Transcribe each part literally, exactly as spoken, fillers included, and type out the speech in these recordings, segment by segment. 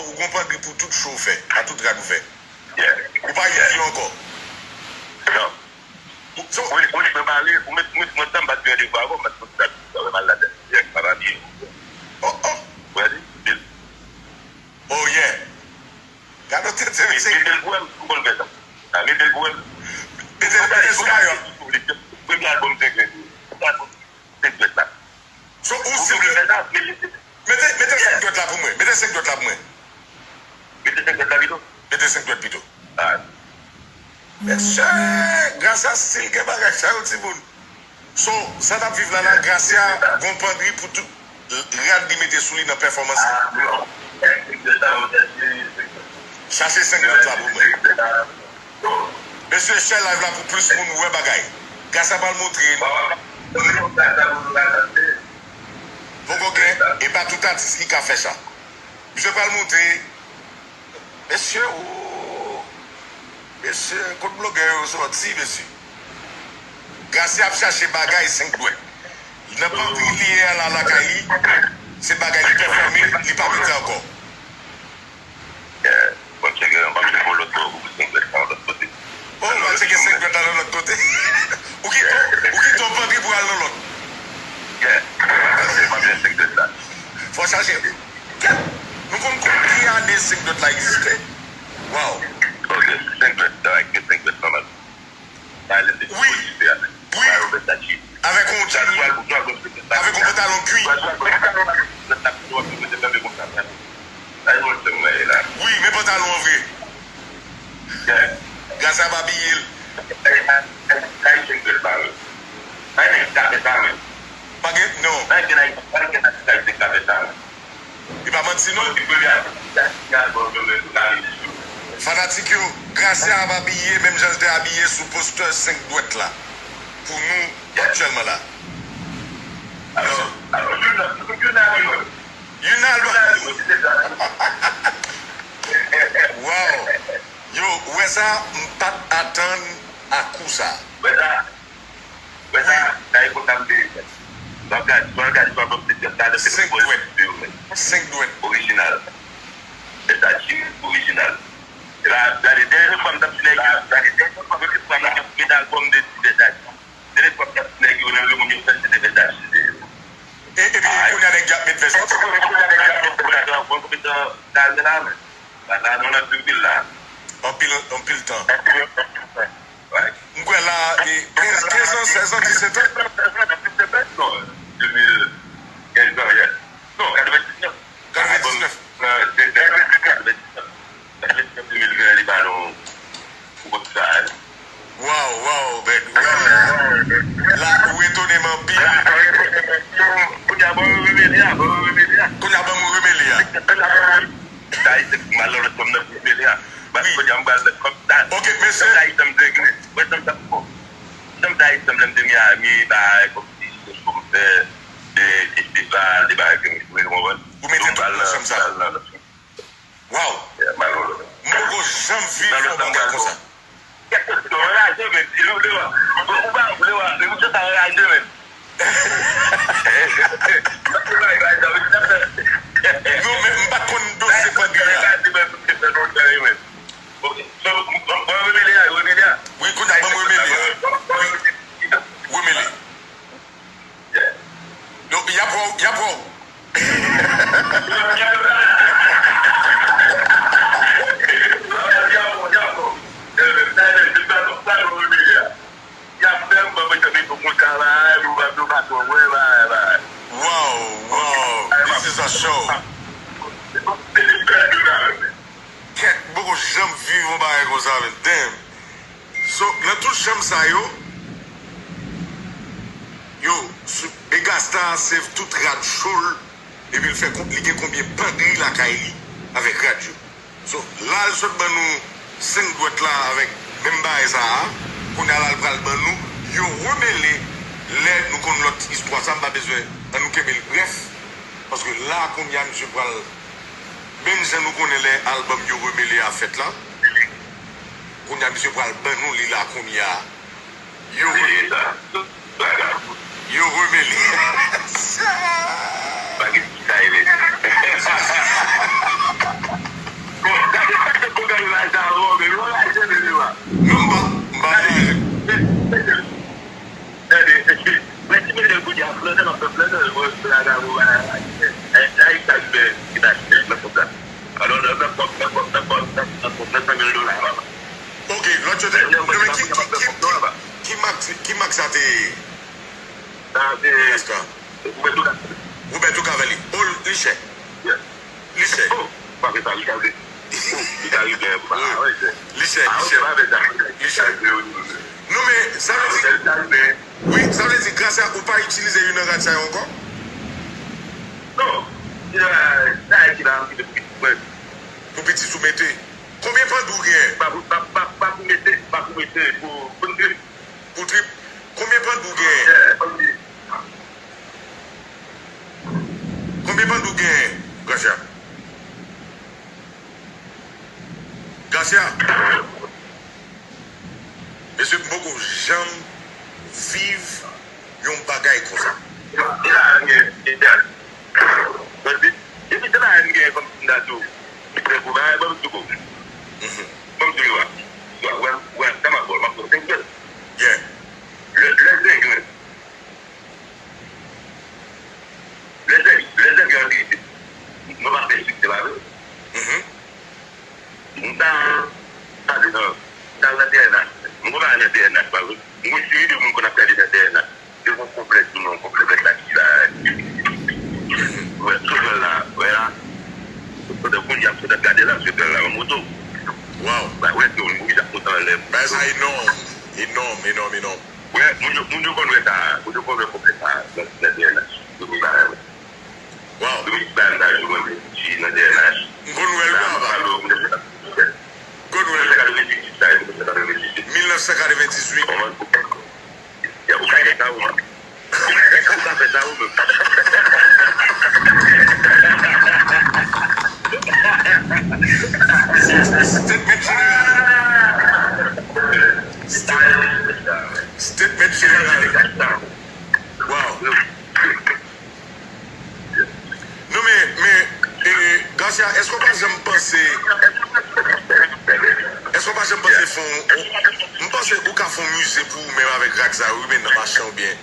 ou gon pandri pou tout cho w fè, a tout rad ou fè. Ou pa idiot ankò. Ou, so, Wi, wi, mwen pale, ou met, mwen, mwen tanm bat gen devwa avè w, mwen konn sa, sa wè mal ladan, dirèk, pa pa byen. Oh, oh. Ou wè li? Bil. Oh, yeah. Gade w tete, mesye. Mete l pou wè m, m konn fè sa. A, mete l pou wè m. Mete, mete sou mayo. Premye albòm Senk Dwèt. Senk Dwèt la. So, ou sible. Mete, mete senk dwèt la pou mwen. Mete senk dwèt la pou mwen. Mete senk dwèt la pito. Mete senk dwèt pito. Mesye, Gracia still gen bagay sa yo, timoun. So, sa n ap viv la la, Gracia gon pandri pou tout rad li mete sou li nan pèfòmans li. Chache senk dwèt la pou mwen. Mesye, share live la pou plis moun wè bagay. Gracia pral montre. Poko gen, e pa tout atis ki ka fè sa. Misye pral montre. Mesye, ooh. Mesye, kot blogè yo sòti, mesye? Gracia ap chache bagay senk dwèt. Nan pandri li ye a la lakay li, se bagay li pèfòme, li pa mete ankò. Bon, tcheke, m ap tcheke yon lòt bò pou senk dwèt la, yon lòt kote. Oh, ou al tcheke senk dwèt la nan lòt kote. Ou kite, ou kite yon pandri pou al nan lòt. Yeah. M ap tcheke senk dwèt la. Fò chache. Kèt! Nou konn konn ki ane senk dwèt la egziste? Waw! Ok, senk dwèt, sa va, ki senk dwèt, nòmal. Wi, wi. Avèk yon djeni. Avèk yon pantalon kwi. Wi, men pantalon an vre. Gracia pa biye l. Pa gen, non. E pa manti non. Fanatik yo, Gracia ap abiye menm jan l te abiye sou postè senk dwèt la pou nou aktyèlman la. Youn albòm. Wow. Yo, ou wè sa, m pa t atann a kou sa. Wè sa, wè sa, sa e konsa m te. Bagaj, bagaj, bagaj, bagaj, bagaj, senk dwèt. Senk dwèt. Orijinal. Vèsace orijinal. E la, gade, dènye fwa m t ap di nèg yo, gade, dènye fwa m t ap di nèg yo, met albòm de ti Vèsace. Dènye fwa m t ap di nèg yo, nan remoun yo fè, se te Vèsace. E, epi, kounye a nèg yo ap met Vèsace. Kounye a nèg yo ap met Vèsace. Bagay la, men. Bagay la, nou nan anpil la. Anpil, anpil tan. M kwè la, e, kenz, kenz an, sèz an, disèt an. Non, de mil kenz an, yeah. Non, katrevendiznèf. Katrevendiznèf. Katrevendiznèf, de mil ven, li ba nou gwo sa. Waw, waw, bèg, waw. La, ou etone m anpil. Kounye a, ban m remele a, ban m remele a. Kounye a, ban m remele a. Sa, e se mal lòt fanm nan remele a. Kounye a, m pral met kòb sa. Ok, mesye. Sa, e sa m te gen. Janm sa, janm sa, janm sa, lè m te Miami, bagay kòmsi, se cho m fè, de festival, de bagay ke m jwe, w konprann? Ou mete tout nan chanm sa. Waw! M poko janm viv yon bagay konsa. Kèk kèsyon anraje menm. Ou pa vle wè, men misye sa anraje menm. Non, men m pa t konn doze pandri a. Wi, kounye a ban m remele a. Wi. Remele. Non, y ap wè w, y ap wè w. Wow, wow, this is a show. Kèt, m poko janm viv yon bagay konsa, men damn. So, nan tout chanm sa yo, yo, sou, e Gasta save tout rad cho l, epi l fè kon, li gen konbyen pandri lakay li avèk rad yo. So, la l sot ban nou senk dwèt la avèk menm bagay sa a, kounye a la l pral ban nou yon remele lè nou konn lòt istwa sa, m pa bezwen, ann nou kenbe l brèf, paske la kounye a misye pral, menm jan nou konnen lè album yo remele a fèt la, kounye a misye pral ban nou li la kounye a. Yo remele. Yo remele. Pa gen ti sa e menm. Bon, gade sa se pou gade la sa, oh, men yo raje menm yo a. Non, m pa, m pa raje. Tande, mwen ti medam kounye a, flannè, m ap fè flannè, mwen fè la gamo ba, ay, ay, sa l fè, ki ta fè, mwen konn sa. Alò, nan, nan kòb, nan kòb, nan kòb, nan kòb, nan san mil dola, papa. Ok, lòt yo te, non, men ki, ki, ki, ki, ki mak, ki mak sa te ye? Sa se Roberto Cavalli. Roberto Cavalli. Oh, li chè. Li chè. Oh, pa fè sa, li ka rive. Oh, li ka rive. Ah, ouais, c'est. Li chè, li chè. Li chè. Non, men, sa vle di, wi, sa vle di, Gracia, ou pa itilize youn nan rad sa yo ankò? Non. Sa, sa ki la, ki te pou mwen. Pou pitit ou mete. Konbyen pandou w genyen? Pa pou, pa, pa, pa pou mete, pa pou mete, pou, pou trip. Pou trip. Konbyen pandou w genyen? Konbyen pandou w genyen, Gracia? Gracia? Mesye, m poko janm viv yon bagay konsa. Depi se la m gen kòm si m ta di w, ki trè gwo bagay, ban m di w. Ban m di w, wè, wè, wè, sa m ap ba w, m ap ba w senk grenn. Yeah. Lè, lè senk grenn. Lè zè, lè zè gen anpil isit. Nou pa fè sik, se pa vre. M ta, ta di nan, ta nan T N H. M konn pa nan T N H, pa vre. M konn seri de moun konn ap gade nan T N H. Se yon konplèks, nou, yon konplèks la ki la. Wè, sou bèl la, wè la. Pandan kounye a, sou tèt gade la, sou bèl la, yon moto. Wow. Ba, wè, se yon moun ki ap monte anlè. Bagay sa enòm, enòm, enòm, enòm. Wè, moun yo, moun yo konn wè sa, moun yo konn wè konplèks sa, nan, nan T N H. Yo konn sa, wè. Wow. Wi, bagay sa yo mwen menm, si nan T N H. M konn wè l, wi, papa. Konn wè l. Mil nèf san katrevendizuit sa, mil nèf san katrevendizuit. Mil nèf san katrevendizuit. Ou ka fè sa, ou, man. Ou ka fè sa, ou, menm. Statement jeneral. Statement jeneral. Wow. Non, men, men, e, Garcia, èske w pa janm panse, èske w pa janm panse fè yon, m panse ou ka fè yon mize pou ou menm avèk rad sa yo, wi, men nan machin oubyen,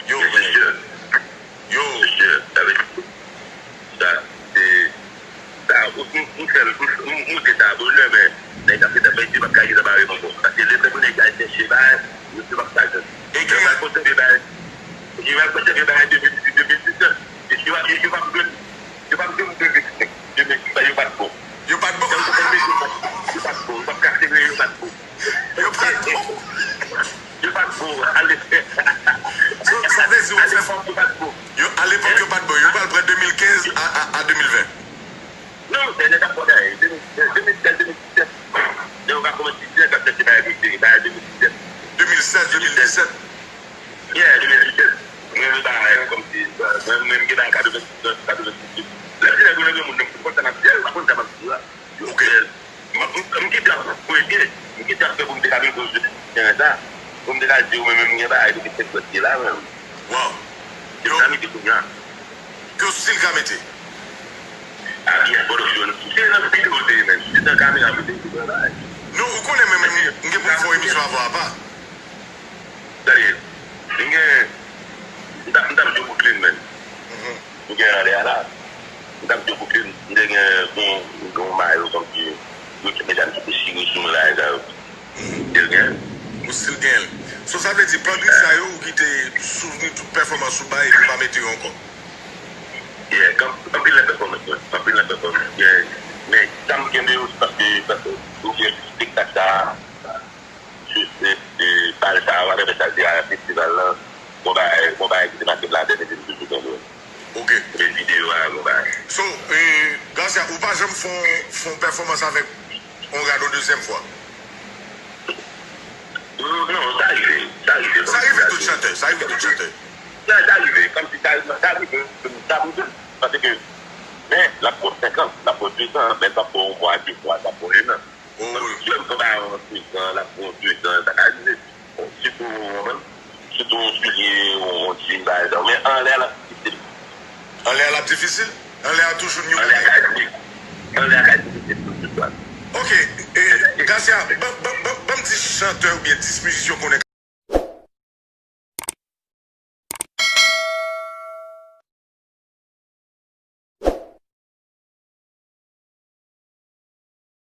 yo, men, yo. Sa, se, sa, ou, ou, ou fè l, ou, ou, ou te sa bonè, men nèg ap fè tèt bay, se pa ka ki sa pa reponn bon. Paske lè fè pou nèg al chèche bagay, yo se pa sa jwenn. E gen nèg al konsève bagay, nèg al konsève bagay de mil dizuit, de mil diznèf. E yo, yo, yo pa jwenn, yo pa jwenn de mil diznèf, de mil diznèf, yo pa t bon. Yo pa t bon. Yo pa t bon, yo pa t bon, yo pa t ka sere, yo pa t bon. Yo pa t bon. Yo pa t bon, ale. So, sa vle di ou fè, yo pa t bon. Yo, alepòk, yo pa t bon. Yo pral pran de mil kenz a, a, a de mil ven. Non, se nèg ap pran bagay. De mil, de mil sèz, de mil disèt. Lè yo ka kòmanse diznèf, ap chèche bagay pou yo. Bagay de mil disèt. De mil sèz, de mil disèt. Yeah, de mil disèt. Mwen, mwen, bagay, kòmsi, mwen, mwen, m gen bagay katrevendiznèf, katrevendizuit. Lè m te nèg yo, nèg yo, moun, m konn sa m ap di a, yo pa konn sa m ap di a. Ok. M, m, m kite ap fouye, m kite ap fè pou m te ka vin koz de teren sa. Pou m te ka di yo, mwen menm, m gen bagay depi senkant pye la, menm. Wow. Se sa m di kounye a. Ke w still ka mete? A, yes, production. Se nan videyo te ye, menm. Se nan kamera, mwen te di bagay. Non, ou konnen mwen menm, m gen pou m fè yon emisyon avè w apa. Gade, m gen, m t ap, m t ap jwe Brooklyn, menm. M gen anlè a la. M t ap jwe Brooklyn, m te gen, gen, gen yon mayo kòmsi, yo te medam ki te chire sou mwen la, e sa yo. M te gen. Ou still gen l. So, sa vle di, pami sa yo, ou kite souvni tout pèfòmans ou bay, epi ou pa mete yo ankò? Yeah, anpil nan pèfòmans mwen. Anpil nan pèfòmans. Yeah. Men, sa m kenbe yo, se paske, paske, ou gen spektak sa, e, e, bal sa, whatever sa, se a festival lan. Bon bagay, bon bagay ki te make m ladann, epi m toujou kenbe l. Ok. Men videyo a, bon bagay. So, e, Garcia, ou pa janm fè yon, fè yon pèfòmans avèk Onrad yon dezyèm fwa? Non, non, sa rive, sa rive. Sa rive tout chantè, sa rive tout chantè. Sa, sa rive, kòmsi sa, sa rive, sa rive. Paske, men, l ap pran senk an, l ap pran de zan, men l p ap pran yon mwa, de mwa, l ap pran en an. Oh. Yon jèn konba an sèz an, l ap pran de zan, sa ka rive. Sitou, sitou yon soulye, yon, yon jean, pa egzanp. Men anlè a, l ap difisil. Anlè a, l ap difisil? Anlè a toujou new. Anlè a ka difisil. Anlè a ka difisil toujou, wi. Ok, e, Garcia, ban, ban, ban, ban m dis chantè oubyen dis mizisyen w konnen